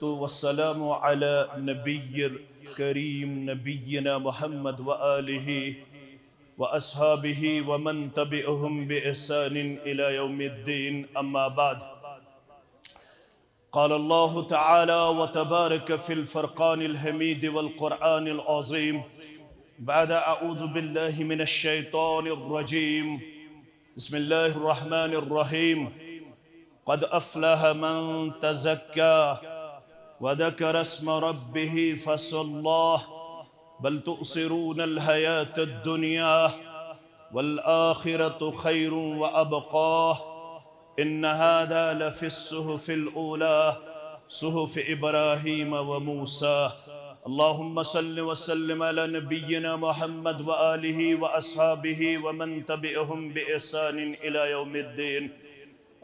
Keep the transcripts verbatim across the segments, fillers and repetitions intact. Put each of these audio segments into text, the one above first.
والسلام على نبي الكريم نبينا محمد وآله وأصحابه ومن تبعهم بإحسان إلى يوم الدين، أما بعد. قال الله تعالى وتبارك في الفرقان الحميد والقرآن العظيم بعد أعوذ بالله من الشيطان الرجيم. بسم الله الرحمن الرحيم. قد أفلح من تزكى وذكر اسم ربه فصلى بل تؤثرون الحياة الدنيا والآخرة خير وأبقى. إن هذا لفي الصحف الأولى صحف إبراهيم وموسى. اللهم صل وسلم على نبينا محمد وآله وأصحابه ومن تبعهم بإحسان إلى يوم الدين.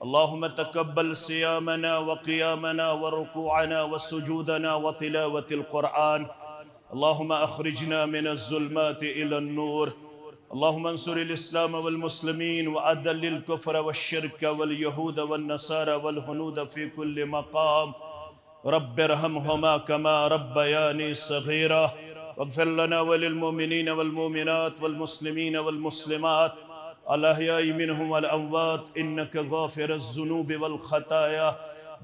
اللهم تقبل صيامنا وقيامنا وركوعنا وسجودنا وتلاوة القرآن. اللهم أخرجنا من الظلمات إلى النور. اللهم انصر الإسلام والمسلمين وأذل الكفر والشرك واليهود والنصارى والهنود في كل مقام. رب ارحمهما كما ربياني صغيرا. واغفر لنا وللمؤمنين والمؤمنات والمسلمين والمسلمات الأحياء منهم والأموات إنك غافر الذنوب والخطايا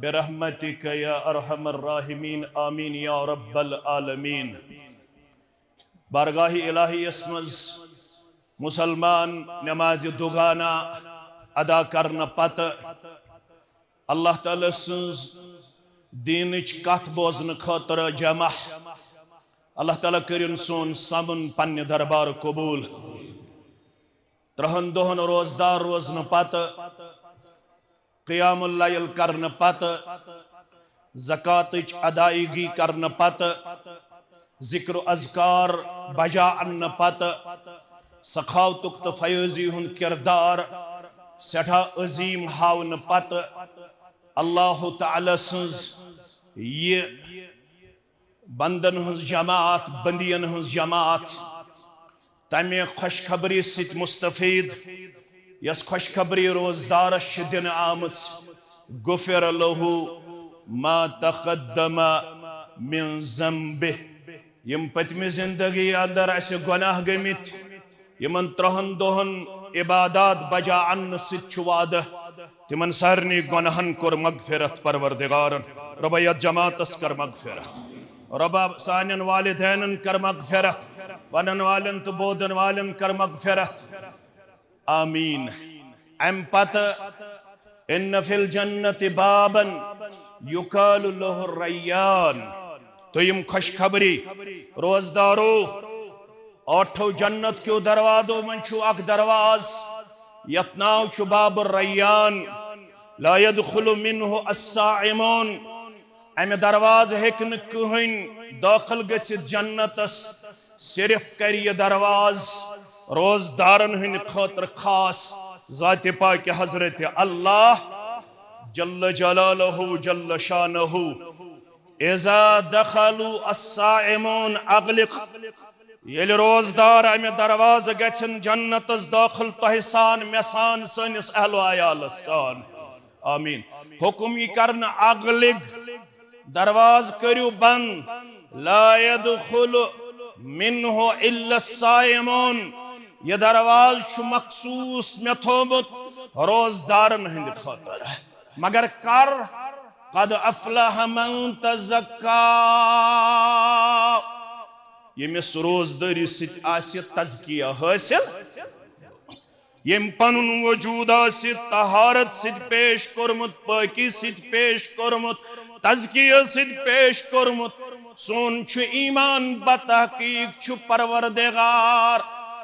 برحمتك يا أرحم الراحمين. آمين يا رب العالمين. بارگاہ الٰہی یس منٛز مسلمان نماز دُگانہ ادا کرنہٕ پتہٕ اللہ تعالیٰ سٕنٛز دیٖنٕچ کتھ بوزنہٕ خٲطرٕ جمع۔ اللہ تعالیٰ کٔرِن سون سمُن پننہِ دربار قبول۔ ترٛہن دۄہن روزدار روزنہٕ پتہٕ، قیام اللیل کرنہٕ پتہٕ، زکاتٕچ ادائیگی کرنہٕ پتہٕ، ذکر و اذکار بجا اننہٕ پتہٕ، سخاوتُک تہٕ فیٲضی ہُنٛد کردار سٮ۪ٹھاہ عظیٖم ہاونہٕ پتہٕ، اللہ تعالیٰ سٕنٛز یہِ بندن ہٕنٛز جماعت، بندین ہٕنٛز جماعت، تمہِ خوشخبری سۭتۍ مستفید، یۄس خوشخبری روزدارس چھِ دِنہٕ آمٕژ، غفر لہ ما تقدم من ذنبہ۔ یِم پٔتمہِ زندگی اندر اسہِ گۄناہ گٔمٕتۍ، یِمن ترٛہن دۄہن عبادات بجا اننہٕ سۭتۍ چھُ وعدٕ، تِمن سارنٕے گۄناہن کوٚر مغفرت پروردگارن۔ رۄبا، یتھ جماعتس کر مغفرت۔ رۄبا، سانٮ۪ن والدینن کر مغفرت، ونن والٮ۪ن تہٕ بوزن والٮ۪ن کر مغفرت۔ آمین۔ امہِ پتہٕ، ان فی الجنت بابا یقال لہ الریان۔ دوٚیِم خوشخبری، روزدارو، ٲٹھو جنت کیو دروازو منٛز چھُ اکھ دروازٕ، یتھ ناو چھُ باب الریان۔ لا یدخل منہ الصائمون۔ امہِ دروازٕ ہیٚکہِ نہٕ کٕہٕنۍ دٲخل گٔژھِتھ جنتس، صرف کرِ یہِ دروازٕ روزدارن ہٕنٛدِ خٲطرٕ خاص ذاتِ پاکہِ حضرت اللہ جل جلالہ جل شانہ۔ اذا دخلوا الصائمون اغلق۔ ییٚلہِ روزدار امہِ دروازٕ گژھن جنتس دٲخل، تۄہہِ سان، مےٚ سان، سٲنِس اہل و عیالس سان۔ آمین۔ حکم یی کرنہٕ، اغلق، دروازٕ کٔرِو بند۔ لا یدخل منہ الا الصائمون۔ یہِ دروازٕ چھُ مخصوص مےٚ تھوٚومُت روزدارن ہٕنٛدِ خٲطرٕ۔ مگر کر؟ قد افلح من تزکا۔ ییٚمِس روزدٲری سۭتۍ آسہِ تزکیہ حٲصِل، ییٚمۍ پنُن وجود آسہِ طہارت سۭتۍ پیش کوٚرمُت، پٲکی سۭتۍ پیش کوٚرمُت، تزکیہ سۭتۍ پیش کوٚرمُت، سون چھُ ایمان، بتحقیق چھُ پروردگار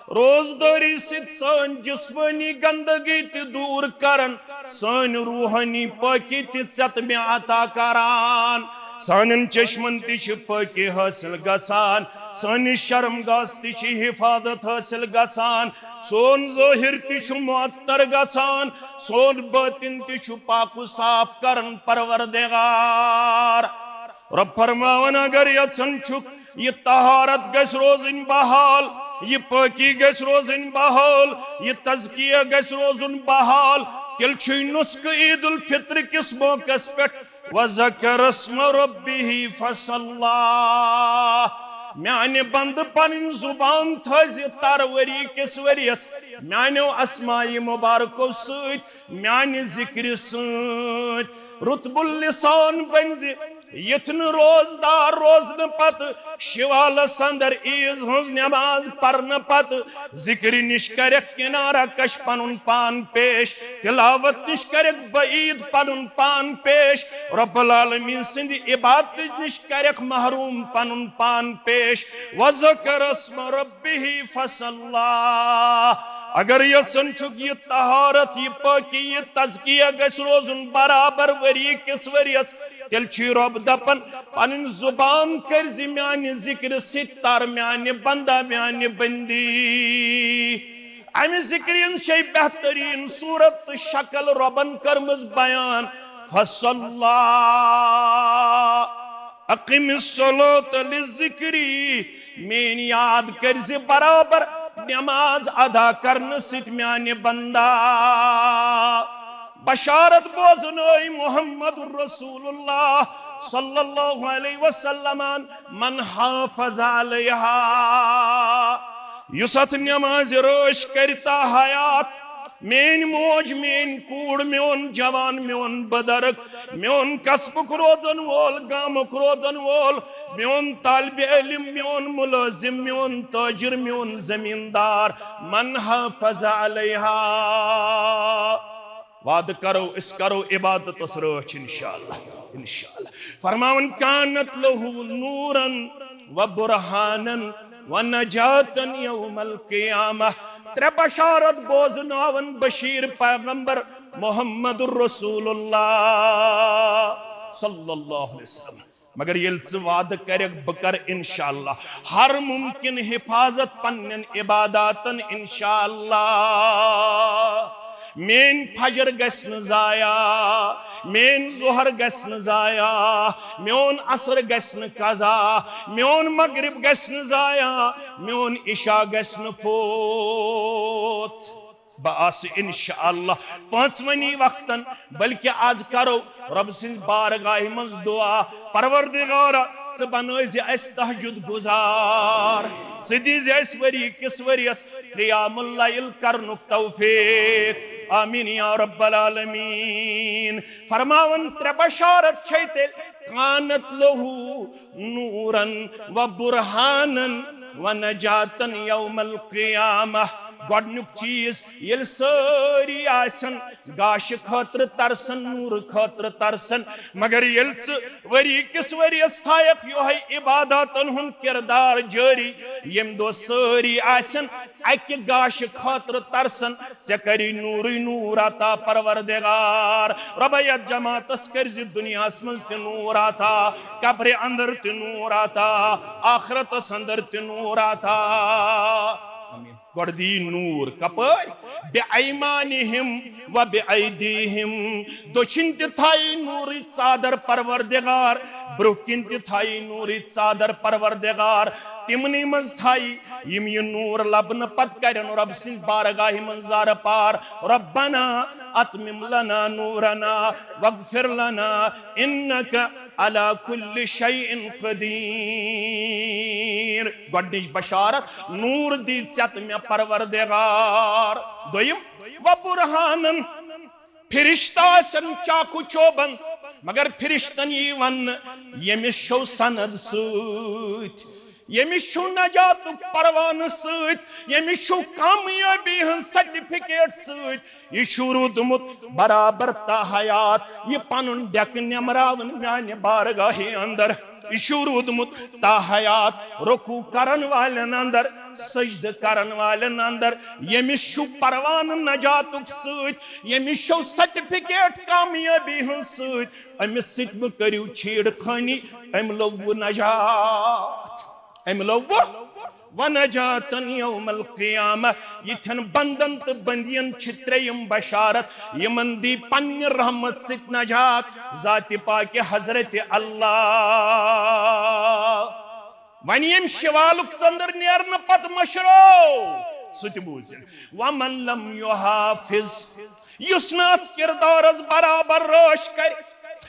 روزدٲری سۭتۍ سٲنۍ جسمٲنی گندگی تہِ دوٗر کران، سٲنۍ روحٲنی پٲکی تہِ ژےٚ تہٕ مےٚ عطا کران۔ سانٮ۪ن چشمن تہِ چھِ پٲکی حٲصِل گژھان، سٲنِس شرم گاہس تہِ چھِ حفاظت حٲصِل گژھان، سون ظٲہِر تہِ چھُ معطر گژھان، سون باطن تہِ چھُ پاک و صاف کران پروردگار۔ رۄب فرماوان، اگر یژھان چھُکھ یہِ طہارت گژھِ روزٕنۍ بحال، یہِ پٲکی گژھِ روزٕنۍ بحال، یہِ تزکیہ گژھِ روزُن بحال، تیٚلہِ چھُے نسخہٕ عید الفطر کِس موقعس پٮ۪ٹھ وذکر اسم ربہ فصلی۔ میانہِ بندٕ، پنٕنۍ زبان تھٲوزِ تر ؤری کِس ؤریس میانیو اسماء مبارکو سۭتۍ، میانہِ ذکرِ سۭتۍ۔ رطب اللسان بٔنزِ، یِتھ نہٕ روزدار روزنہٕ پتہٕ شوالس اندر عیز ہٕنٛز نماز پرنہٕ پتہٕ ذکرِ نِش کرکھ کنارہ کش پنُن پان پیش، تلاوت نِش کرکھ بعید پنُن پان پیش، رب العالمین سٕنٛدِ عبادتٕچ نِش کرکھ محروم پنُن پان پیش۔ وذکر اسم ربہ فصلی۔ اگر یژھان چھُکھ یہِ طہارت، یہِ پٲکی، یہِ تزکیہ گژھِ روزُن برابر ؤری کِس ؤریس، تیٚلہِ چھُے رۄب دپان، پنٕنۍ زُبان کٔرزِ میانہِ ذِکرِ سۭتۍ تر، میانہِ بندہ، میانہِ بندی۔ امہِ ذِکرِ ہٕنٛز چھے بہتریٖن صورت تہٕ شکل رۄبن کٔرمٕژ بیان۔ فصلی، اقم الصلاۃ لذکری، میٲنۍ یاد کٔرزِ برابر نماز ادا کرنہٕ سۭتۍ، میانہِ بندہ۔ بشارت بوزنٲے محمد رسول اللہ صلی اللہ علیہ وسلمن، من حافظ علیہا، یُس اتھ نمازِ رٲچھ کرِ تا حیات، میٲنۍ موج، میٲنۍ کوٗر، میون جوان، میون بُزرگ، میون قصبُک روزن وول، گامُک روزن وول، میون طالب علم، میون ملازم، میون تاجر، میون زمیندار، من حافظ علیہا۔ وعدٕ کرو، أسۍ کرو عبادتس رٲچھ انشاءاللہ، انشاءاللہ۔ فرماوان، کانت لہو نورن و برہانن و نجاتن یوم القیامہ۔ ترٛےٚ بشارت بوزناون بشیر پیغمبر محمد رسول اللہ صلی اللہ علیہ وسلم۔ مگر ییٚلہِ ژٕ وعدٕ کرکھ، بہٕ کرٕ انشاءاللہ ہر ممکن حفاظت پننٮ۪ن عباداتن انشاءاللہ۔ میٲنۍ فجر گژھِ نہٕ ضایع، میٲنۍ ظہر گژھِ نہٕ ضایع، میون عصر گژھِ نہٕ قضا، میون مغرب گژھِ نہٕ ضایع، میون عشاء گژھِ نہٕ فوت۔ بہٕ آسہٕ انشاءاللہ پانٛژوٕنی وقتن، بلکہ از کرو رۄب سٕنٛزِ بارگاہہِ منٛز دعا، پروردگارا، ژٕ بنٲوزِ اسہِ تہجد گزار، ژٕ دیٖزِ اسہِ ؤری کِس ؤریس قیام اللیل کرنُک توفیق۔ آمین یا رب العالمین۔ فرماوان، ترٛےٚ بشارت چھے تیٚلہِ، کانت لہو نورن و برہانن و نجاتن یوم القیامہ۔ گۄڈنیُک چیٖز، ییٚلہِ سٲری آسن گاشہِ خٲطرٕ ترسن، نوٗرٕ خٲطرٕ ترسن، مگر ییٚلہِ ژٕ ؤری کِس ؤریَس تھایَکھ یِہوٚے عباداتن ہُنٛد کردار جٲری، ییٚمہِ دۄہ سٲری آسن اَکہِ گاشہِ خٲطرٕ ترسن، ژےٚ کری نوٗرٕے نوٗر عطا پروردگار۔ رۄبہ، یتھ جماعتس کٔرزِ دُنیاہس منٛز تہِ نوٗر عطا، قبرِ اندر تہِ نوٗر عطا، آخرتس اندر تہِ نوٗر عطا۔ آمین۔ گۄڈٕ دی نوٗر۔ کپٲرۍ؟ بِایمانِہِم و بِایدیٖہِم۔ دٔچھِنۍ تہِ تھایی نوٗرٕچ ژادر پروردگار، برٛونٛہہ کِنۍ تہِ تھایی نوٗرٕچ ژادر پروردگار۔ تِمنٕے منٛز تھایی یِم یہِ نوٗر لبنہٕ پتہٕ کرن رۄب سٕنٛزِ بارگاہہِ منٛز زارٕ پار، ربنا اتمم لنا نورنا واغفر لنا انک علی کل شیء قدیر۔ گۄڈنِچ بشارت، نوٗر دی ژےٚ تہٕ مےٚ پروردگار۔ دوٚیِم، و برہانن، فرشتہٕ آسن چاکو چوبند، مگر فرشتن یی وننہٕ، ییٚمِس چھو سند سۭتۍ، ییٚمِس چھُو نجاتُک پروانہٕ سۭتۍ، ییٚمِس چھُو کامیٲبی ہٕنٛز سرٹیفکیٹ سۭتۍ، یہِ چھُو روٗدمُت برابر تاحیات، یہِ پنُن ڈیکہٕ نٮ۪مراوُن میانہِ بارگاہہِ اندر۔ یہِ چھُو روٗدمُت تاحیات، رکوع کرن والٮ۪ن اندر، سجدٕ کرن والٮ۪ن اندر، ییٚمِس چھُو پروانہٕ نجاتُک سۭتۍ، ییٚمِس چھُو سرٹیفکیٹ کامیٲبی ہٕنٛز سۭتۍ، أمِس سۭتۍ مہٕ کٔرِو چھیڑ خٲنی، أمۍ لوٚب نجات۔ أمۍ لوٚب و نجاتن یوم القیامہ۔ یِتھٮ۪ن بندن تہٕ بندین چھِ ترٛیٚیِم بشارت، یِمن دی پننہِ رحمت سۭتۍ نجات ذاتِ پاکِ حضرت اللہ۔ وۄنۍ ییٚمۍ شوالُک ژٔنٛدٕر نیرنہٕ پتہٕ مٔشرو، سُہ تہِ بوٗزِن۔ ومن لم یحافظ، یُس نہٕ اتھ کردارس برابر رٲچھ کرِ،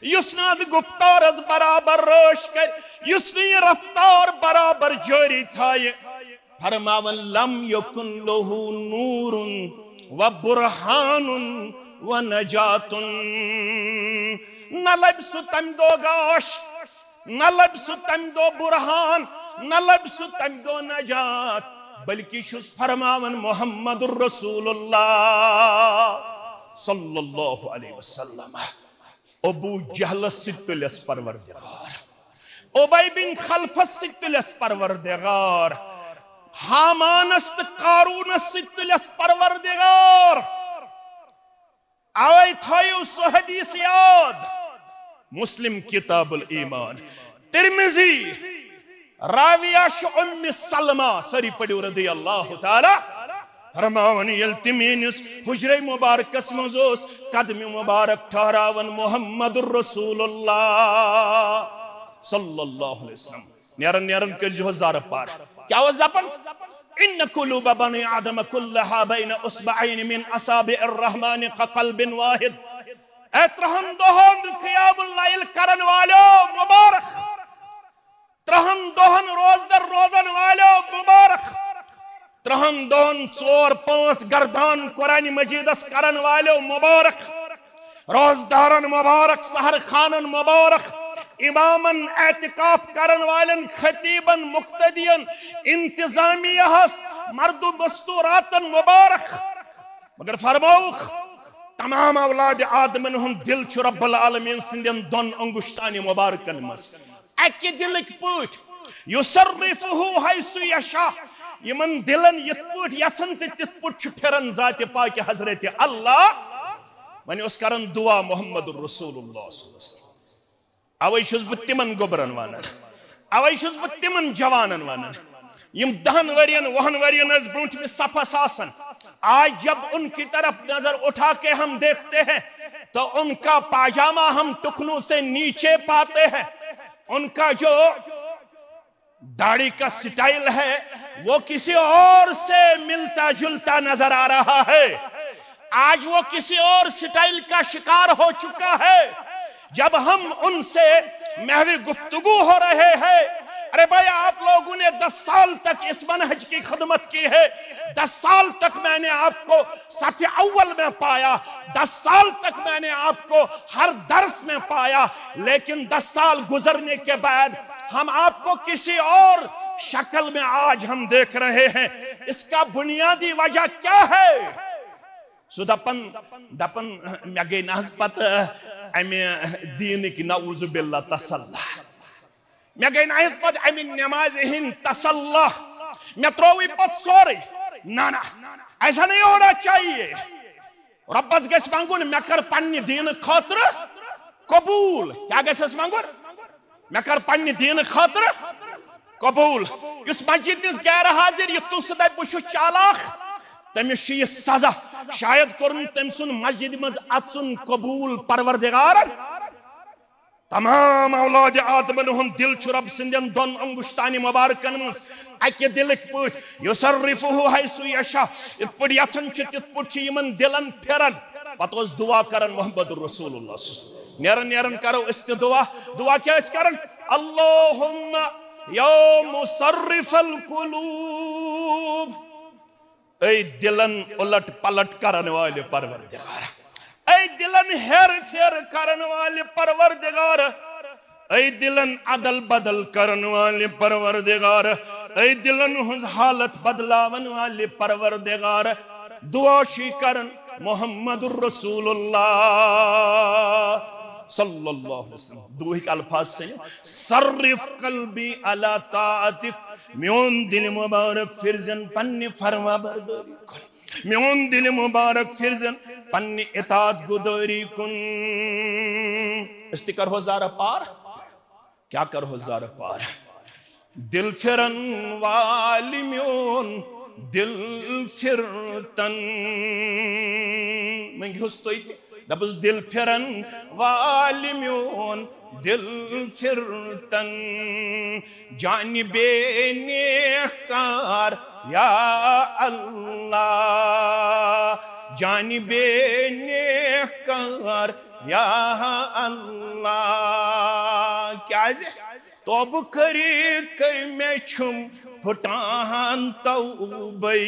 یُس نہٕ اتھ گُفتارس برابر رٲچھ کرِ، یُس نہٕ یہِ رفتار برابر جٲری تھایہِ، فرماوان، لم یکن لہ نور و برہان و نجات۔ نہ لبہِ سُہ تمہِ دۄہ گاش، نہ لبہِ سُہ تمہِ دۄہ برہان، نہ لبہِ سُہ تمہِ دۄہ نجات، بلکہ چھُس فرماوان محمد رسول اللہ صلی اللہ علیہ وسلم۔ ابو جہلس سۭتۍ تُلٮ۪س پروردگار، ابی بن خلفس سۭتۍ تُلٮ۪س پروردگار، ہامانس تہٕ قارونس سۭتۍ تُلٮ۪س پروردگار۔ اوے تھٲیِو سُہ حدیث یاد، مسلم کتاب الایمان، ترمذی، راویہ چھُ ام سلمہ، سٲری پٔرِو رضی اللہ تعالی۔ فرماوان، ییٚلہِ تہِ میٲنِس حجرے مبارکس منٛز اوس قدمِ مبارک ٹھہراوان محمد رسول اللہ صلی اللہ علیہ وسلم، نیران نیران کٔرۍ زیوس زارٕ پار۔ کیٛاہ اوس دپان؟ ان قلوب بنی آدم کلہا بین اصبعین من اصابع الرحمن کقلب واحد۔ اے ترہن دۄہن قیام اللیل کرن والیو، مبارک۔ ترہن دۄہن روزدر روزن والیو، مبارک۔ ترہن دۄہن ژور پانٛژھ گردان قرآن مجیدس کرن والیو، مبارک۔ روزدارن مبارک، سحر خانن مبارک، امامن، اعتکاف کرن والن، خطیبن، مقتدین، انتظامیہ ہس، مرد و مستوراتن مبارک۔ مگر فرماوُکھ، تمام اولاد آدمن ہُنٛد دل چھُ رب العالمین سٕنٛدٮ۪ن دۄن انگشتانِ مبارکن منٛز۔ اکہِ دلٕکۍ پٲٹھۍ، یصرفہ حیث یشاء، یِمن دلن یِتھ پٲٹھۍ یژھن تہٕ تِتھ پٲٹھۍ چھُ پھران ذاتِ پاکِ حضرت اللہ۔ وۄنۍ اوس کران دعا محمد رسول اللہ صلی اللہ علیہ وسلم۔ اوے چھُس بہٕ تِمن گوٚبرن ونان، اوے چھُس بہٕ تِمن جوانن ونان، یِم دہن ؤرین، وُہن ؤرین ٲسۍ برونٹھمہِ صفس آسان۔ آج جب ان کی طرف نظر اٹھا کے ہم دیکھتے ہیں تو ان کا پاجامہ ہم ٹخنوں سے نیچے پاتے ہیں، ان کا جو داڑھی کا سٹائل ہے، وہ کسی اور سے ملتا جلتا نظر آ رہا ہے۔ آج وہ کسی اور سٹائل کا شکار ہو چکا ہے۔ جب ہم ان سے محو گفتگو ہو رہے ہیں، ارے بھائی، آپ لوگوں نے دس سال تک اس منہج کی خدمت کی ہے، دس سال تک میں نے آپ کو صف اول میں پایا، دس سال تک میں نے آپ کو ہر درس میں پایا، لیکن دس سال گزرنے کے بعد ہم آپ کو کسی اور شکل میں آج ہم دیکھ رہے ہیں۔ اس کا بنیادی وجہ کیا ہے؟ سُہ دپان، دپان، مےٚ گٔے نہ حظ پتہٕ امہِ دیٖنٕکۍ نعوذ باللہ تسلا، مےٚ گٔے نہ حظ پتہٕ امہِ نمازِ ہٕنٛدۍ تسلا، مےٚ ترٛووُے پتہٕ سورُے۔ نہ، نہ، ایسا نہیں ہونا چاہیے۔ رۄبس گژھِ منٛگُن، مےٚ کر پننہِ دیٖنہٕ خٲطرٕ قبوٗل۔ کیٛاہ گژھٮ۪س منٛگُن؟ مےٚ کر پننہِ دیٖنہٕ خٲطرٕ قبوٗل۔ یُس مسجد نِش غیر حاضر، یہِ تُل سُہ دپہِ، بہٕ چھُس چالاک، تٔمِس چھُ یہِ سزا۔ شاید کوٚرُن تٔمۍ سُنٛد مسجدِ منٛز اژُن قبوٗل پروردگارن۔ تمام اولاد آدمن ہُنٛد دل چھُ رب سٕنٛدٮ۪ن دۄن انگشتانہِ مبارکن منٛز۔ اکہِ دلٕکۍ پٲٹھۍ یصرفہ حیث یشاء، یِتھ پٲٹھۍ یژھان چھُ تِتھ پٲٹھۍ چھُ یِمن دلن پھران۔ پتہٕ اوس دعا کران محمد رسول اللہ صلی اللہ علیہ وسلم۔ نیران نیران کرو أسۍ تہِ دعا۔ دعا کیٛاہ ٲسۍ کران؟ اللہم یا مصرف القلوب، اے دلن الٹ پلٹ کرن والہِ پروردگار، اے دلن ہیر پھیر کرن والہِ پروردگار، اے دلن ادل بدل کرن والہِ پروردگار، اے دلن ہٕنٛز حالت بدلاون والہِ پروردگار۔ دعا چھُ کران محمد رسول اللہ صلی اللہ علیہ وسلم۔ دعاہٕکۍ الفاظ سٲنۍ، صرف قلبی علی طاعتک، میون دل مبارک پھرزن پننہِ فرما برداری کن۔ میون دل مبارک پھرزن پننہِ اطاعت گدٲری کن۔ أسۍ تہِ کرہو زارٕ پار۔ کیٛاہ کرہو زارٕ پار؟ دل پھرن وال میون دل پھرتن۔ منٛگہوس تُہۍ تہِ۔ دپس، دل پھرن وال میون دل پھرتن، جانبِ نیک کار یا اللہ، جانبِ نیک کار یا اللہ، کیازِ؟ توبہٕ کٔرِتھ کٔرۍ مےٚ چھُم پھُٹان توبَے۔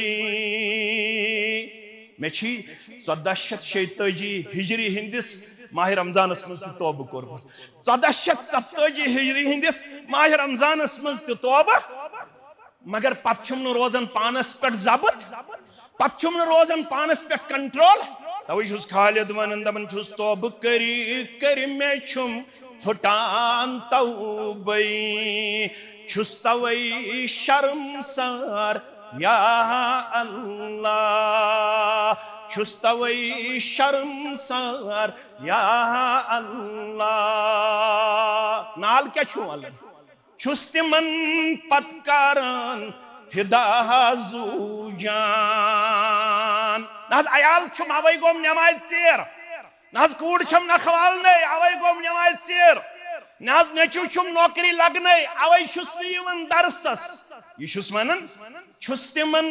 مےٚ چھی ژۄداہ شیٚتھ شیٚتٲجی ہجری ہٕنٛدِس ماہِ رمضانَس منٛز تہِ توبہٕ کوٚرمُت، ژۄداہ شیٚتھ ستٲجی ہجری ہٕنٛدِس ماہِ رمضانَس منٛز تہِ توبہٕ۔ مگر پتہٕ چھُم نہٕ روزان پانس پٮ۪ٹھ ضبط، پتہٕ چھُم نہٕ روزان پانس پٮ۪ٹھ کنٹرول۔ توے چھُس خالد ونان، دپان چھُس، توبہٕ کٔرِتھ کٔرۍ مےٚ چھُم پھُٹان توبَے، چھُس توے شرمسار یا اللہ، چھُس توے شرمسار یا اللہ۔ نال کیٛاہ چھُ ولان؟ چھُس تِمن پتہٕ کران فدا زوٗ جان۔ نہ حظ عیال چھُم، اوے گوٚم نٮ۪مازِ ژیر۔ نہ حظ کوٗر چھَم نکھوالنَے، اوے گوٚم نٮ۪مازِ ژیر۔ نہ حظ نیٚچوٗ چھُم نوکری لگنَے، اوے چھُس نہٕ یِوان درسس۔ یہِ چھُس ونان، چھُس تِمن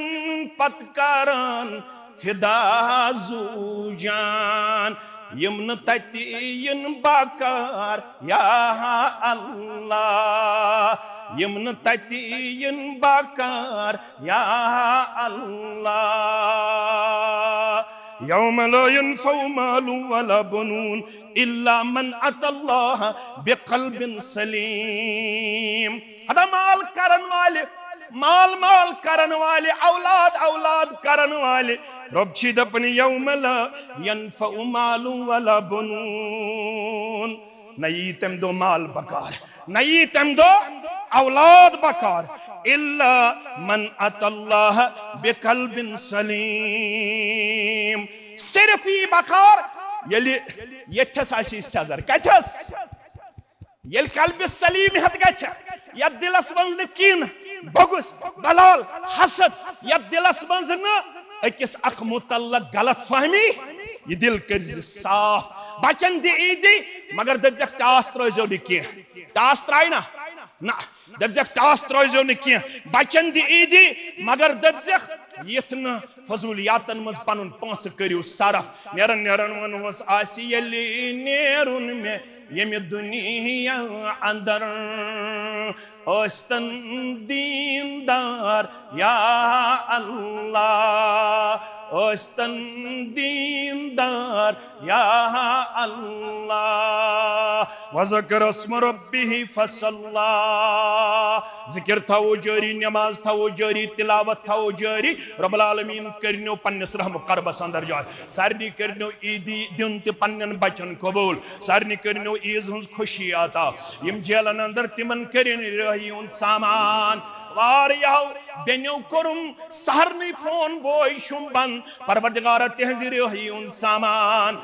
پتہٕ کران فدا زوٗ جان، یِم نہٕ تتہِ یِن بکار یا اللہ، یِم نہٕ تتہِ یِن بکار یا اللہ۔ یوم لا ينفع مال ولا بنون الا من اتى الله بقلب سليم۔ ہتا مال کرن والہِ، مال مال کرن والہِ، اولاد اولاد کرن والہِ، رۄب چھی دپان، یوم لا ينفع مال ولا بنون، نہ یی تمہِ دۄہ مال بکار، نہ یی تمہِ دۄہ اولاد بکار، الا من اتى الله بقلب سليم، صرف یی بکار ییٚلہِ ییٚتھس آسی سیزر۔ کتھس؟ ییٚلہِ قلبِ سلیم ہیتھ گژھِ، یتھ دلس منٛز نہٕ کینٛہہ بغض، بلال، حسد، یتھ دلس منٛز نہٕ أکِس اکھ متعلق غلط فہمی، یہِ دل کٔرۍ زِ صاف۔ بچن دِ عیدی، مگر دٔپزٮ۪کھ ٹاس ترٲوزیو نہٕ کینٛہہ۔ ٹاس ترایہِ نا؟ نہ۔ دٔپزٮ۪کھ ٹاس ترٲوزیو نہٕ کینٛہہ۔ بچن دِ عیدی، مگر دٔپزٮ۪کھ یتھ نہٕ فضولیاتن منٛز پنُن پونٛسہٕ کٔرِو صرف۔ نیران نیران ونہوس، آسہِ ییٚلہِ نیرُن مےٚ ییٚمہِ دُنیا اندر، ٲسۍتن دیندار یا اللہ، ٲسۍتن دیندار یا اللہ۔ وذکر اسم ربہ فصلی۔ ذکر تھاوو جٲری، نماز تھاوو جٲری، تلاوت تھاوو جٲری۔ رب العالمین کٔرنو پننِس رحم و کربس اندر جٲری۔ سارنٕے کٔرنو عیدی دیُن تہِ پننٮ۪ن بچن قبول۔ سارنٕے کٔرنو عیز ہٕنٛز خوشی عطا۔ یِم جیلن اندر، تِمن کٔرِن رہٲیی ہُنٛد سامان۔ واریاہو بیٚنیو کوٚرُم سارنٕے فون، بوے چھُم بند۔ پروردگارا، تِہنٛزِ رہٲیی ہُنٛد سامان۔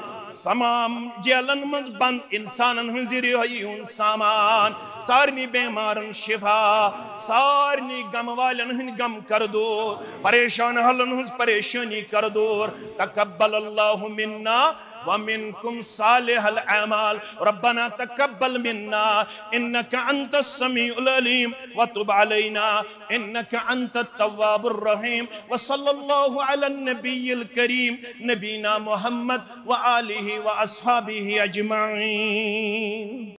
تمام جیلن منٛز بند انسانن ہٕنٛزِ رہٲیی ہُنٛد سامان۔ سارنٕے بیمارن شفا، سارنٕے غم والٮ۪ن ہٕنٛدۍ غم کر دوٗر، پریشان حالن ہٕنٛز پریشٲنی کر دوٗر۔ تقبل اللہ منا ومنکم صالح الاعمال۔ ربنا تقبل منا انك انت السميع العليم وتب علينا انك انت التواب الرحيم۔ وصلى الله على النبي الكريم نبينا محمد وآله وأصحابه أجمعين۔